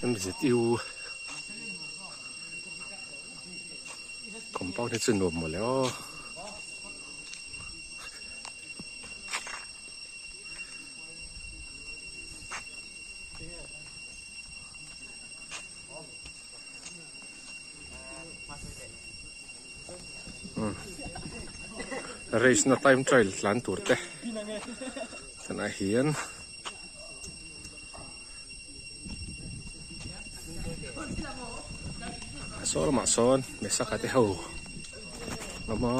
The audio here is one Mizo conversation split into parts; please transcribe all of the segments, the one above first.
MZU compound hi chu nuam mawle aw. Race na time trial tlan tur te tunah hian a saw lamah sawn Mesaka te ho awm a.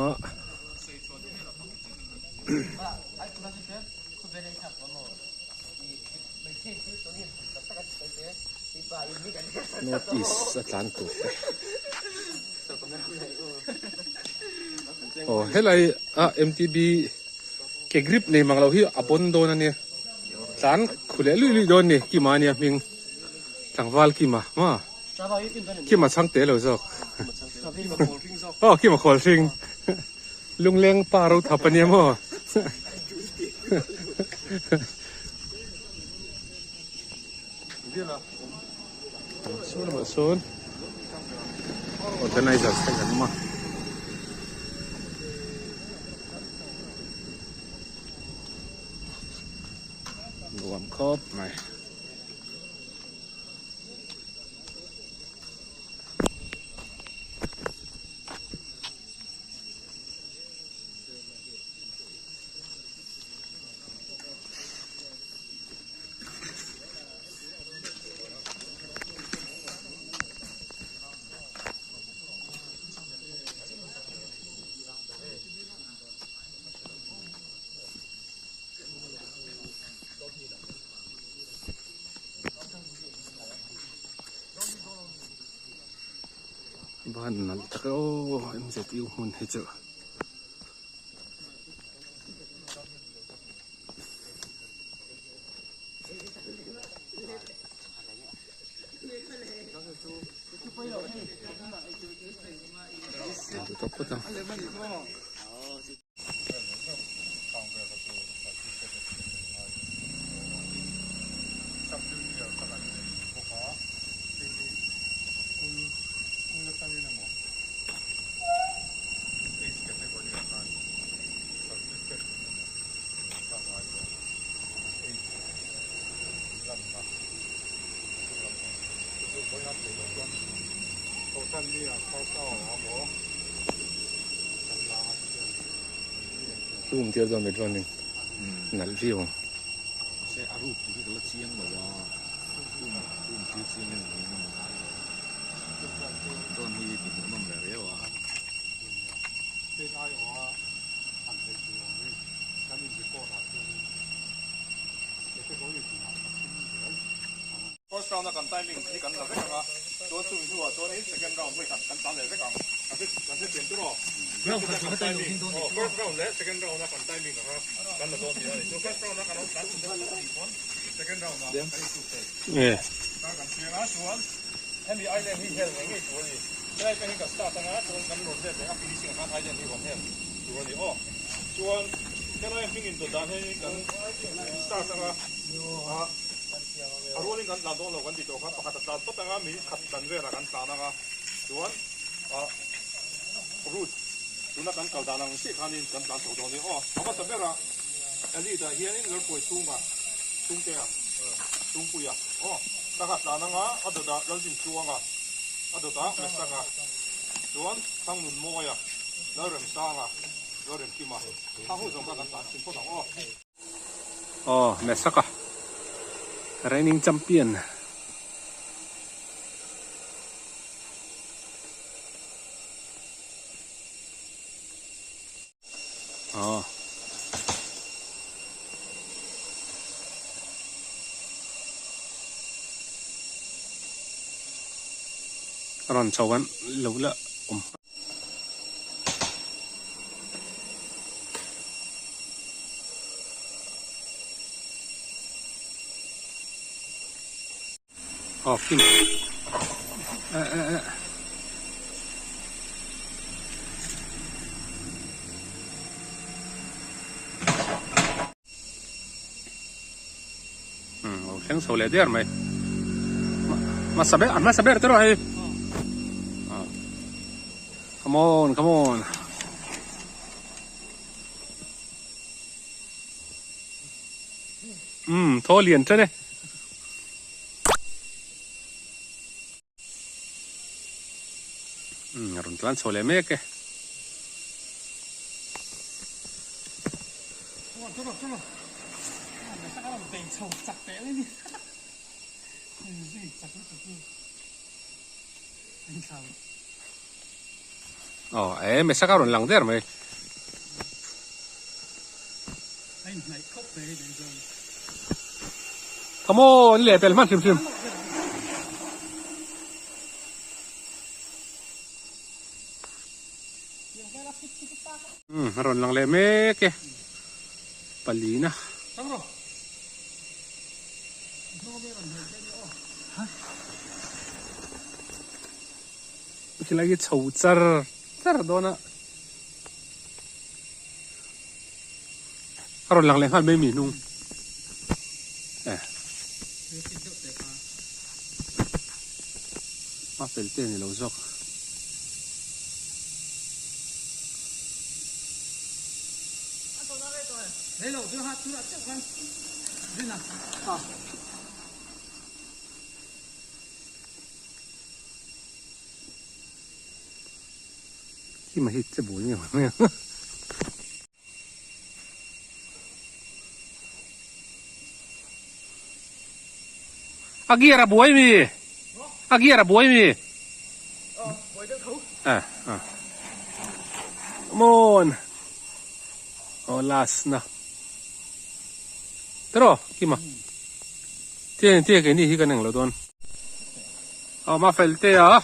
North east a tlan tur te aw helai a mtb ke grip nei mang lo hi a pawn dawn a nia tlan khu leh luih luih dawn a ni kima ania hming tlangval kima maw kima chhang te lo zawk aw kima khawl hring Lungleng pa ro thap ania maw? Saw lamah sawn organizers te kan awm a. Nuam khawp mai. Van nalh tak e aw MZU hmun hi chu. Duh tawk phawt ang. Room tir dawn mai chuanin nalh viau ang. Mahse a room tih hi ka la chiang lo a, room room thil chiang em ni emaw chuan hi ti hmuhnawm ve riau a. First round a kan timing hi kan la vek ang a, chuan chumi hnuah chuanin second round vawi khat kan tan leh vek ang. Kan hre kan hre thiam tur aw. Round khat kan timing aw first round leh second round a kan timing ang a kan la dawn tih a ni. Chu first round a kan lo tlan chhun deuh tawh a nih pawn second round ah kan insuk thei. Kha kan chiang a chuan hemi island hi hel ngei ngei tur a ni. Helai atang hian kan start ang a chuan kan rawn let leh a finishing ah khan island hi rawn hel tur a ni aw. Chuan helai hming indawt dan hian kan start ang a ah. A rualin kan tlan dawn lo kan tih tawh kha pakhat a tlan phawt anga minute khat dan velah kan tlan anga chuan ah route tuna kan kal dan ang chiah khanin kan tlan chho dawn nia aw a hmasa berah Elite ah hianin Lawrpuai chhunga chhungtea chhungpuia aw ka kha tlan anga a dawtah Lalzintluanga a dawtah Mesanga chuan Thangnunmawia Lalremsanga Lalremkima thang ho zawng kha kan tlan chhin phawt ang aw. Aw Mesaka reigning champion. Aw. Rawn chho an lo la awm. Aw kim eh eh eh umm lo thleng chho leh der mai. Hmasa ber, a hmasa ber te rawh hei. Come on, come on. Umm, thaw lian tan e. Umm, a rawn tlan chho leh mek e. Aw e Mesaka a rawn lang der mai. Come on leh pel hman hrim hrim. Umm a rawn lang leh mek e palina. Khilai hi chho char char dawn a a rawn lang leh nghal mai mi hnung eh a fel te ni lo zawk. Khi mà hi che bui nge mai ang. A gear a buai mi? A gear a buai mi? Eh, ah. Come on. Oh, last na. Tero, kima. Tia tia ke ni hi kan eng lo dawn. Aw ma fel te a.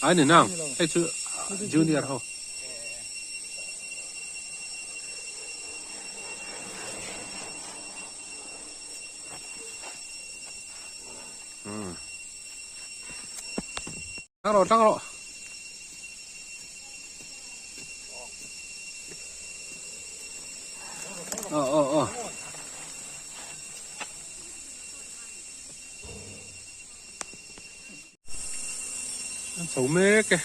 Ai ni nang, hei chu junior ho. Hmm. Tang rawh tang rawh. Aw aw aw. An chho mek e.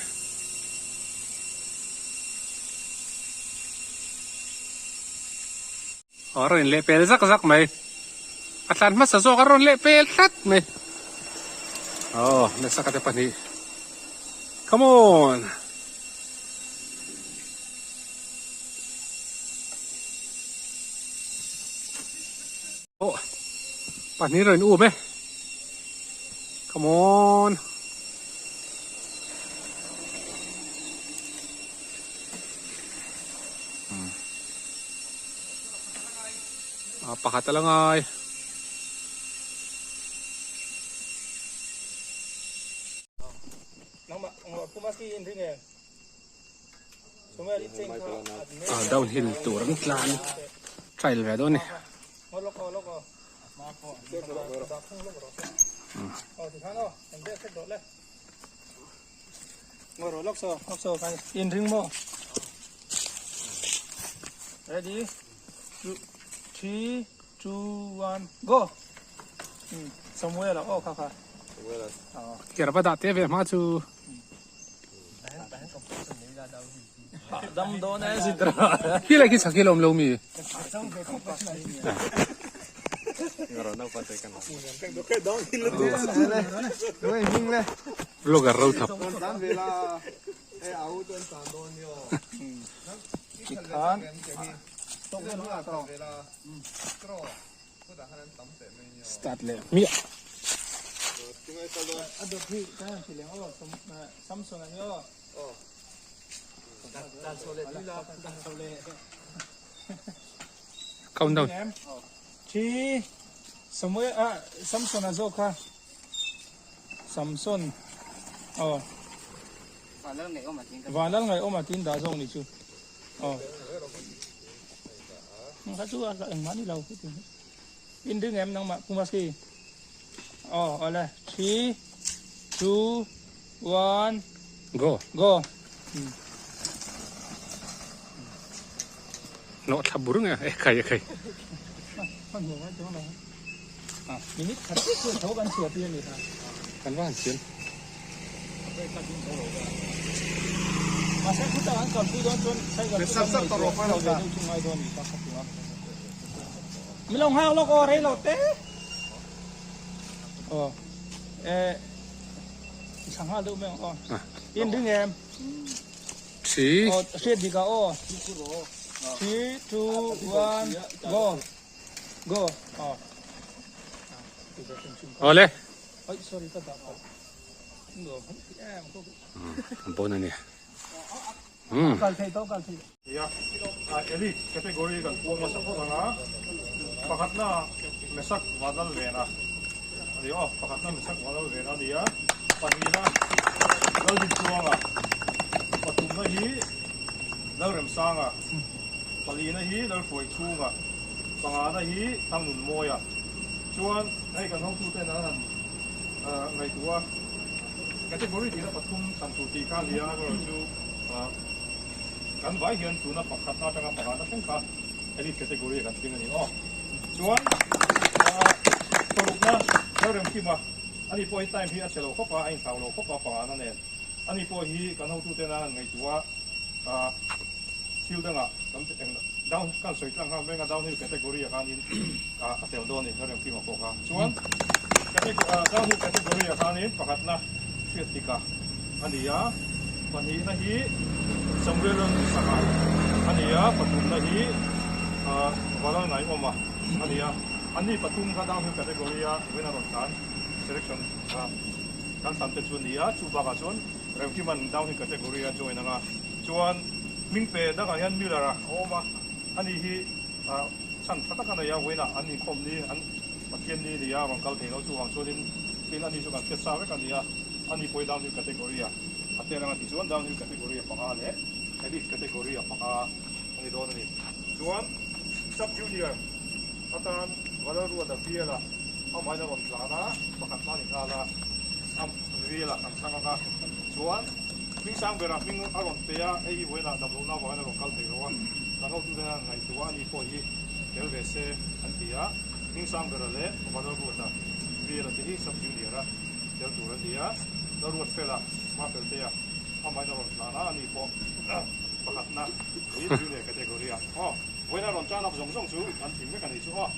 A rawn leh pel zak zak mai. A tlan hmasa zawk a rawn leh pel tlat mai. Aw, nasa ka te pahnih. Come on! Oh, pahnih rawn um e. Come on! A pakhat a la ngai. A downhill tur an tlan trail ve dawn a ni. Ready? Two, three, two, one, go! Samuel aw kha kha. Ker va dah te ve hma chu. Dam dawn e zitra. Khi lai khi chakil awm lo mi. Vlogger ro thap. Start leh hmiah. Countdown. Three, Samuel, ah, Samson a zawk kha. Samson, aw. Vanlal ngaihawm a tin dah zawk ni chu. Aw. Kha chu a engmah ni lo. In ring em nangmah Pumaski. Aw, awle. 3 2 1 Go. Go. Hnawh thla bur nge e khai e khai. Kan va han siam. Three. Hriat dik ah aw. 3, 2, 1, go. Go. Aw. Awle. Oi, sorry ka dah palh. Bon ani. Kal thei to kal thei. Ya, elite category kan puang hmasa phawt ang a, pakhatna Mesak Vanlal Vena a ni aw, pakhatna Mesak Vanlal Vena a ni a, pahnihna Laldinchuanga, pathumna hi Lalremsanga, palihna hi Lalhruaichhunga, pangana hi Thangnunmawia. Chuan hei kan hotuten an han ngaihtuah a, category tihna pathum thlan tur tih kha a ni a, amaherawhchu Kan vai hian tuna pakhatna atanga pakhatna thleng kha elite category ah kan tling a ni aw. Chuan parukna Lalremkima ani pawh hi time hi a chhe lo khawp a, a inthlau lo khawp a pangana nen. Ani pawh hi kan hotuten a han ngaihtuah a, thil dangah kan eng down kan sawi tlang nghal veng a downhill category ah khanin a tel dawn a ni Lalremkima pawh kha. Chuan downhill category ah khanin pakhatna hriat tika a ni a, pahnihna hi Samuel Lalnunsaha a ni a, pathumna hi Valalngaihawma a ni a, anni pathum kha downhill category a winner rawn tlan selection kan thlan te chu a ni a, chu bakah chuan Remkiman downhill category a join ang a, chuan hming pe dangah hian Miller a awm a, ani hi chhan tha tak a nei a, winner an inkhawm ni an Pathian ni ni a rawn kal thei lo chuvang chuanin tin ani chu kan hriat sa vek a ni a. Ani pawh hi downhill category a a tel anga tichuan downhill category a panga leh elite category a panga a ni dawn a ni. Chuan sub junior atan Valalruata Biala amahin a rawn tlan a, pakhat hma ni nghal a, a Biala kan chhang ang a, chuan Hmingsang bera hming a rawn pe a, hei hi vawiinah damlohna avangin a rawn kal thei lo a, kan hotute hian ngaihtuah a ni pawh hi tel ve se an ti a, Hmingsang bera leh Valalruata Biala te hi sub junior a. Tel tur a ni a, ka ruat fel a, hma fel te a, amahin a rawn tlan a, ani pawh pakhatna hi junior category a aw, vawiin a rawn tan up zawng zawng chu an tling vek a ni chu aw.